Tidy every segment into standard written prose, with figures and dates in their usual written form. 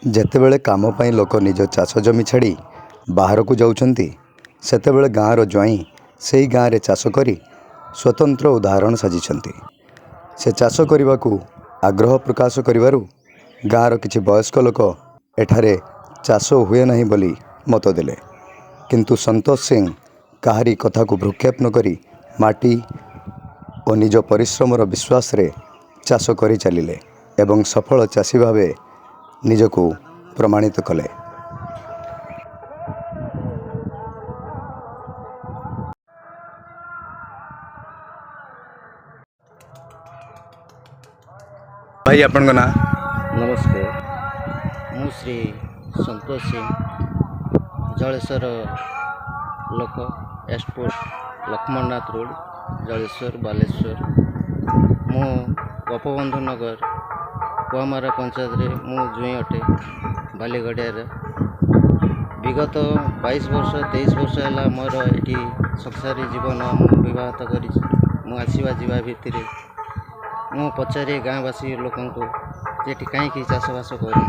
ଯେତେବେଳେ କାମ ପାଇଁ ଲୋକ ନିଜ ଚାଷ ଜମି ଛାଡ଼ି ବାହାରକୁ ଯାଉଛନ୍ତି, ସେତେବେଳେ ଗାଁର ଜ୍ୱାଇଁ ସେଇ ଗାଁରେ ଚାଷ କରି ସ୍ୱତନ୍ତ୍ର ଉଦାହରଣ ସାଜିଛନ୍ତି। ସେ ଚାଷ କରିବାକୁ ଆଗ୍ରହ ପ୍ରକାଶ କରିବାରୁ ଗାଁର କିଛି ବୟସ୍କ ଲୋକ ଏଠାରେ ଚାଷ ହୁଏ ନାହିଁ ବୋଲି ମତ ଦେଲେ। କିନ୍ତୁ ସନ୍ତୋଷ ସିଂ କାହାରି କଥାକୁ ଭ୍ରୂକ୍ଷେପ ନକରି ମାଟି ଓ ନିଜ ପରିଶ୍ରମର ବିଶ୍ୱାସରେ ଚାଷ କରି ଚାଲିଲେ ଏବଂ ସଫଳ ଚାଷୀ ଭାବେ ନିଜକୁ ପ୍ରମାଣିତ କଲେ। ଭାଇ, ଆପଣଙ୍କ ନାଁ? ନମସ୍କାର, ମୁଁ ଶ୍ରୀ ସନ୍ତୋଷ ସିଂ, ଜଳେଶ୍ୱର ଲୋକ, ଏସପୋର୍ଟ ଲକ୍ଷ୍ମଣନାଥ ରୋଡ଼, ଜଳେଶ୍ୱର, ବାଲେଶ୍ୱର। ମୁଁ ଗୋପବନ୍ଧୁ ନଗର କୁଆମାରା ପଞ୍ଚାୟତରେ ମୁଁ ଜୁଇଁ ଅଟେ ବାଲିଗଡ଼ିଆରେ। ବିଗତ 22 ବର୍ଷ, 23 ବର୍ଷ ହେଲା ମୋର ଏଠି ସଂସାରୀ ଜୀବନ ମୁଁ ବିବାହିତ କରିଛି। ମୁଁ ଆସିବା ଯିବା ଭିତରେ ମୁଁ ପଚାରେ ଗାଁବାସୀ ଲୋକଙ୍କୁ ଯେ ଏଠି କାହିଁକି ଚାଷବାସ କରୁନ?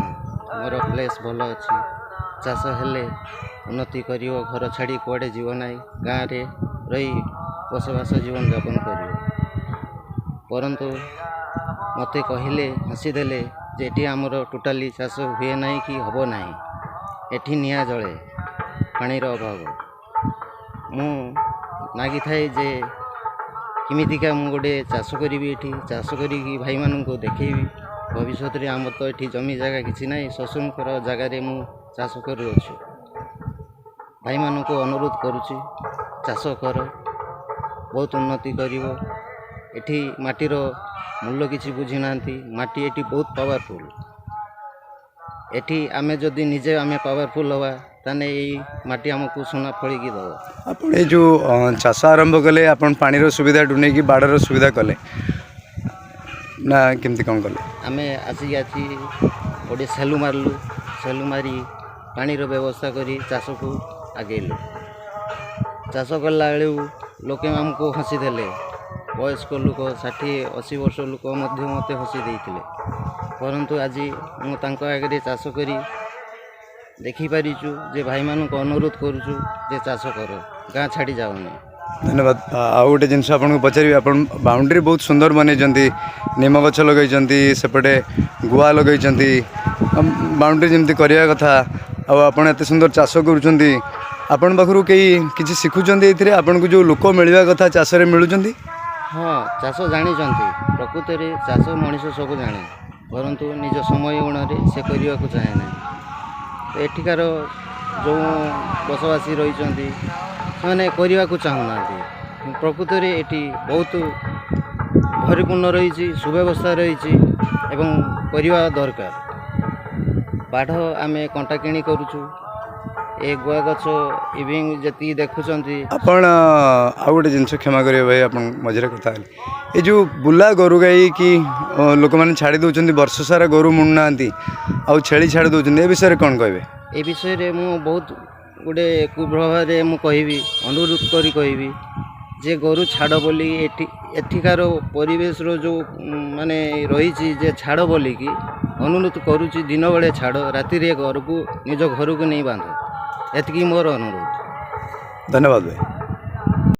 ମୋର ପ୍ଲେସ୍ ଭଲ ଅଛି, ଚାଷ ହେଲେ ଉନ୍ନତି କରିବ, ଘର ଛାଡ଼ି କୁଆଡ଼େ ଯିବ ନାହିଁ, ଗାଁରେ ରହି ବସବାସ ଜୀବନଯାପନ କରିବ। ପରନ୍ତୁ ମୋତେ କହିଲେ, ହସିଦେଲେ ଯେ ଏଠି ଆମର ଟୋଟାଲି ଚାଷ ହୁଏ ନାହିଁ କି ହେବ ନାହିଁ, ଏଠି ନିଆଁ ଜଳେ, ପାଣିର ଅଭାବ। ମୁଁ ନାଗିଥାଏ ଯେ କେମିତିକା ମୁଁ ଗୋଟେ ଚାଷ କରିବି, ଏଠି ଚାଷ କରିକି ଭାଇମାନଙ୍କୁ ଦେଖେଇବି ଭବିଷ୍ୟତରେ। ଆମର ତ ଏଠି ଜମି ଜାଗା କିଛି ନାହିଁ, ଶ୍ୱଶୁରଙ୍କର ଜାଗାରେ ମୁଁ ଚାଷ କରୁଅଛି। ଭାଇମାନଙ୍କୁ ଅନୁରୋଧ କରୁଛି, ଚାଷ କର, ବହୁତ ଉନ୍ନତି କରିବ। ଏଠି ମାଟିର ମୂଲ୍ୟ କିଛି ବୁଝିନାହାନ୍ତି। ମାଟି ଏଠି ବହୁତ ପାୱାରଫୁଲ୍। ଏଠି ଆମେ ଯଦି ନିଜେ ଆମେ ପାୱାରଫୁଲ୍ ହେବା, ତାହେଲେ ଏଇ ମାଟି ଆମକୁ ସୁନା ଫଳିକି ଦେବ। ଆପଣ ଏଇ ଯେଉଁ ଚାଷ ଆରମ୍ଭ କଲେ, ଆପଣ ପାଣିର ସୁବିଧାଠୁ ନେଇକି ବାଡ଼ର ସୁବିଧା କଲେ ନା କେମିତି କ'ଣ କଲେ? ଆମେ ଆସିକି ଆସି ଗୋଟେ ସେଲୁ ମାରିଲୁ। ସେଲୁ ମାରି ପାଣିର ବ୍ୟବସ୍ଥା କରି ଚାଷକୁ ଆଗେଇଲୁ। ଚାଷ କଲା ବେଳକୁ ଲୋକେ ଆମକୁ ହସିଦେଲେ। ବୟସ୍କ ଲୋକ, 60-80 ବର୍ଷ ଲୋକ ମଧ୍ୟ ମୋତେ ହସି ଦେଇଥିଲେ। ପରନ୍ତୁ ଆଜି ମୁଁ ତାଙ୍କ ଆଗରେ ଚାଷ କରି ଦେଖିପାରିଛୁ ଯେ ଭାଇମାନଙ୍କୁ ଅନୁରୋଧ କରୁଛୁ ଯେ ଚାଷ କର, ଗାଁ ଛାଡ଼ି ଯାଅନି। ଧନ୍ୟବାଦ। ଆଉ ଗୋଟେ ଜିନିଷ ଆପଣଙ୍କୁ ପଚାରିବି। ଆପଣ ବାଉଣ୍ଡ୍ରି ବହୁତ ସୁନ୍ଦର ବନେଇଛନ୍ତି, ନିମ ଗଛ ଲଗେଇଛନ୍ତି, ସେପଟେ ଗୁଆ ଲଗେଇଛନ୍ତି, ବାଉଣ୍ଡ୍ରି ଯେମିତି କରିବା କଥା। ଆଉ ଆପଣ ଏତେ ସୁନ୍ଦର ଚାଷ କରୁଛନ୍ତି, ଆପଣଙ୍କ ପାଖରୁ କେହି କିଛି ଶିଖୁଛନ୍ତି ଏଇଥିରେ? ଆପଣଙ୍କୁ ଯେଉଁ ଲୋକ ମିଳିବା କଥା ଚାଷରେ ମିଳୁଛନ୍ତି? ହଁ, ଚାଷ ଜାଣିଛନ୍ତି। ପ୍ରକୃତରେ ଚାଷ ମଣିଷ ସବୁ ଜାଣେ, ପରନ୍ତୁ ନିଜ ସମୟ ଗୁଣରେ ସେ କରିବାକୁ ଚାହେଁ ନାହିଁ। ତ ଏଠିକାର ଯେଉଁ ବସବାସୀ ରହିଛନ୍ତି, ସେମାନେ କରିବାକୁ ଚାହୁଁନାହାନ୍ତି। ପ୍ରକୃତରେ ଏଠି ବହୁତ ପରିପୂର୍ଣ୍ଣ ରହିଛି, ସୁବ୍ୟବସ୍ଥା ରହିଛି ଏବଂ କରିବା ଦରକାର। ବାଢ଼ ଆମେ କଣ୍ଟା କିଣି କରୁଛୁ। ଏ ଗୁଆ ଗଛ ଇଭିଂ ଯେତିକି ଦେଖୁଛନ୍ତି। ଆପଣ ଆଉ ଗୋଟେ ଜିନିଷ, କ୍ଷମା କରିବେ ଭାଇ, ଆପଣ ମଝିରେ କଥା ହେଲେ। ଏ ଯେଉଁ ବୁଲା ଗୋରୁ ଗାଈ କି ଲୋକମାନେ ଛାଡ଼ି ଦେଉଛନ୍ତି, ବର୍ଷ ସାରା ଗୋରୁ ମୁଣ୍ଡୁନାହାନ୍ତି ଆଉ ଛେଳି ଛାଡ଼ି ଦେଉଛନ୍ତି, ଏ ବିଷୟରେ କ'ଣ କହିବେ? ଏ ବିଷୟରେ ମୁଁ ବହୁତ ଗୋଟେ କୁପ୍ରଭାବରେ ମୁଁ କହିବି, ଅନୁରୋଧ କରି କହିବି ଯେ ଗୋରୁ ଛାଡ଼ ବୋଲି ଏଠି ଏଠିକାର ପରିବେଶର ଯେଉଁ ମାନେ ରହିଛି ଯେ ଛାଡ଼ ବୋଲିକି ଅନୁରୋଧ କରୁଛି। ଦିନବେଳେ ଛାଡ଼, ରାତିରେ ଘରକୁ ନିଜ ଘରକୁ ନେଇ ବାନ୍ଧ। ଏତିକି ମୋର ଅନୁରୋଧ। ଧନ୍ୟବାଦ ଭାଇ।